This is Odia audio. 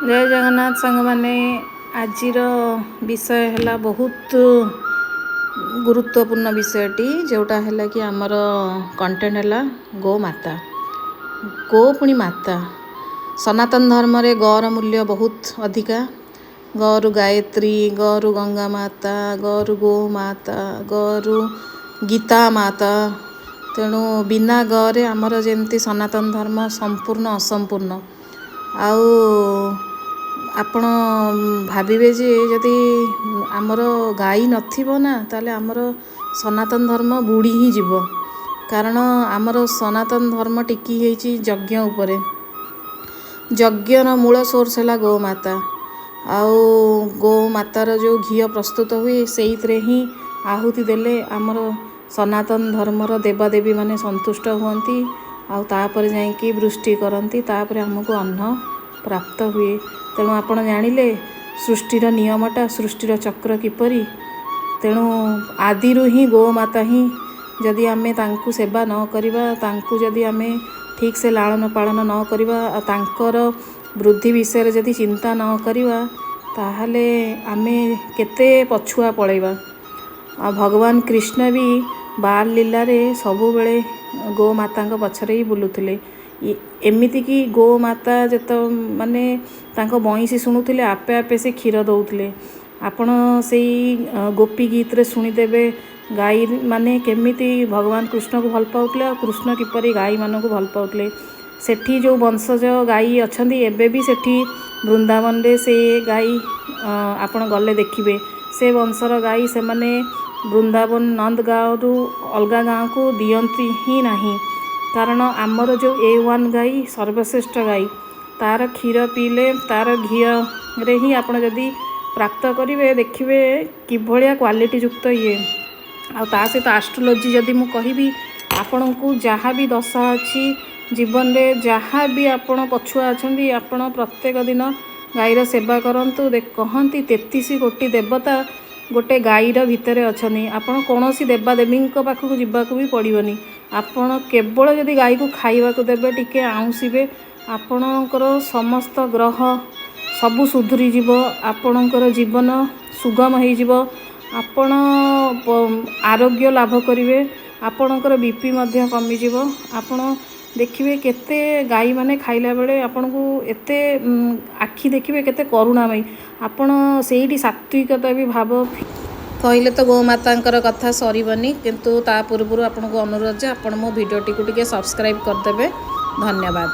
ଜୟ ଜଗନ୍ନାଥ ସାଙ୍ଗମାନେ। ଆଜିର ବିଷୟ ହେଲା ବହୁତ ଗୁରୁତ୍ୱପୂର୍ଣ୍ଣ ବିଷୟଟି, ଯେଉଁଟା ହେଲା କି ଆମର କଣ୍ଟେଣ୍ଟ ହେଲା ଗୋମାତା। ଗୋ ପୁଣି ମାତା। ସନାତନ ଧର୍ମରେ ଗର ମୂଲ୍ୟ ବହୁତ ଅଧିକା। ଗରୁ ଗାୟତ୍ରୀ, ଗରୁ ଗଙ୍ଗା ମାତା, ଗରୁ ଗୋମାତା, ଗରୁ ଗୀତା ମାତା। ତେଣୁ ବିନା ଗରେ ଆମର ଯେମିତି ସନାତନ ଧର୍ମ ସମ୍ପୂର୍ଣ୍ଣ ଅସମ୍ପୂର୍ଣ୍ଣ। ଆଉ ଆପଣ ଭାବିବେ ଯେ ଯଦି ଆମର ଗାଈ ନଥିବ ନା, ତାହେଲେ ଆମର ସନାତନ ଧର୍ମ ବୁଡ଼ି ହିଁ ଯିବ। କାରଣ ଆମର ସନାତନ ଧର୍ମ ଟିକି ହେଇଛି ଯଜ୍ଞ ଉପରେ। ଯଜ୍ଞର ମୂଳ ସୋର୍ସ ହେଲା ଗୋମାତା। ଆଉ ଗୋମାତାର ଯେଉଁ ଘିଅ ପ୍ରସ୍ତୁତ ହୁଏ, ସେଇଥିରେ ହିଁ ଆହୁତି ଦେଲେ ଆମର ସନାତନ ଧର୍ମର ଦେବାଦେବୀମାନେ ସନ୍ତୁଷ୍ଟ ହୁଅନ୍ତି, ଆଉ ତାପରେ ଯାଇକି ବୃଷ୍ଟି କରନ୍ତି, ତାପରେ ଆମକୁ ଅନ୍ନ ପ୍ରାପ୍ତ ହୁଏ। ତେଣୁ ଆପଣ ଜାଣିଲେ ସୃଷ୍ଟିର ନିୟମଟା, ସୃଷ୍ଟିର ଚକ୍ର କିପରି। ତେଣୁ ଆଦିରୁ ହିଁ ଗୋମାତା ହିଁ, ଯଦି ଆମେ ତାଙ୍କୁ ସେବା ନ କରିବା, ତାଙ୍କୁ ଯଦି ଆମେ ଠିକ୍ ସେ ଲାଳନ ପାଳନ ନ କରିବା, ଆଉ ତାଙ୍କର ବୃଦ୍ଧି ବିଷୟରେ ଯଦି ଚିନ୍ତା ନ କରିବା, ତାହେଲେ ଆମେ କେତେ ପଛୁଆ ପଳେଇବା। ଆଉ ଭଗବାନ କୃଷ୍ଣ ବି ବାଲ ଲୀଳାରେ ସବୁବେଳେ ଗୋମାତାଙ୍କ ପଛରେ ହିଁ ବୁଲୁଥିଲେ। ଏମିତିକି ଗୋମାତା ଯେତେ ମାନେ ତାଙ୍କ ବଇଁଶୀ ଶୁଣୁଥିଲେ, ଆପେ ଆପେ ସେ କ୍ଷୀର ଦେଉଥିଲେ। ଆପଣ ସେଇ ଗୋପୀ ଗୀତରେ ଶୁଣିଦେବେ ଗାଈ ମାନେ କେମିତି ଭଗବାନ କୃଷ୍ଣକୁ ଭଲ ପାଉଥିଲେ ଆଉ କୃଷ୍ଣ କିପରି ଗାଈମାନଙ୍କୁ ଭଲ ପାଉଥିଲେ। ସେଠି ଯେଉଁ ବଂଶଜ ଗାଈ ଅଛନ୍ତି, ଏବେ ବି ସେଠି ବୃନ୍ଦାବନରେ ସେ ଗାଈ ଆପଣ ଗଲେ ଦେଖିବେ, ସେ ବଂଶର ଗାଈ ସେମାନେ ବୃନ୍ଦାବନ ନନ୍ଦ ଗାଁରୁ ଅଲଗା ଗାଁକୁ ଦିଅନ୍ତି ହିଁ ନାହିଁ। କାରଣ ଆମର ଯେଉଁ ଏ1 ଗାଈ, ସର୍ବଶ୍ରେଷ୍ଠ ଗାଈ, ତା'ର କ୍ଷୀର ପିଇଲେ, ତା'ର ଘିଅରେ ହିଁ ଆପଣ ଯଦି ପ୍ରାପ୍ତ କରିବେ, ଦେଖିବେ କିଭଳିଆ କ୍ୱାଲିଟି ଯୁକ୍ତ ଇଏ। ଆଉ ତା ସହିତ ଆଷ୍ଟ୍ରୋଲୋଜି ଯଦି ମୁଁ କହିବି ଆପଣଙ୍କୁ, ଯାହା ବି ଦଶା ଅଛି ଜୀବନରେ, ଯାହା ବି ଆପଣ ପଛୁଆ ଅଛନ୍ତି, ଆପଣ ପ୍ରତ୍ୟେକ ଦିନ ଗାଈର ସେବା କରନ୍ତୁ। କହନ୍ତି 33 କୋଟି ଦେବତା ଗୋଟେ ଗାଈର ଭିତରେ ଅଛନ୍ତି। ଆପଣ କୌଣସି ଦେବାଦେବୀଙ୍କ ପାଖକୁ ଯିବାକୁ ବି ପଡ଼ିବନି। ଆପଣ କେବଳ ଯଦି ଗାଈକୁ ଖାଇବାକୁ ଦେବେ, ଟିକେ ଆଉଁସିବେ, ଆପଣଙ୍କର ସମସ୍ତ ଗ୍ରହ ସବୁ ସୁଧୁରିଯିବ, ଆପଣଙ୍କର ଜୀବନ ସୁଗମ ହେଇଯିବ, ଆପଣ ଆରୋଗ୍ୟ ଲାଭ କରିବେ, ଆପଣଙ୍କର ବି ପି ମଧ୍ୟ କମିଯିବ। ଆପଣ ଦେଖିବେ କେତେ ଗାଈମାନେ ଖାଇଲା ବେଳେ ଆପଣଙ୍କୁ ଏତେ ଆଖି ଦେଖିବେ କେତେ କରୁଣାମୟୀ। ଆପଣ ସେଇଠି ସାତ୍ଵିକତା ବି ଭାବ। କହିଲେ ତ ଗୋମାତାଙ୍କର କଥା ସରିବନି, କିନ୍ତୁ ତା ପୂର୍ବରୁ ଆପଣଙ୍କୁ ଅନୁରୋଧ ଯେ ଆପଣ ମୋ ଭିଡ଼ିଓଟିକୁ ଟିକେ ସବସ୍କ୍ରାଇବ୍ କରିଦେବେ। ଧନ୍ୟବାଦ।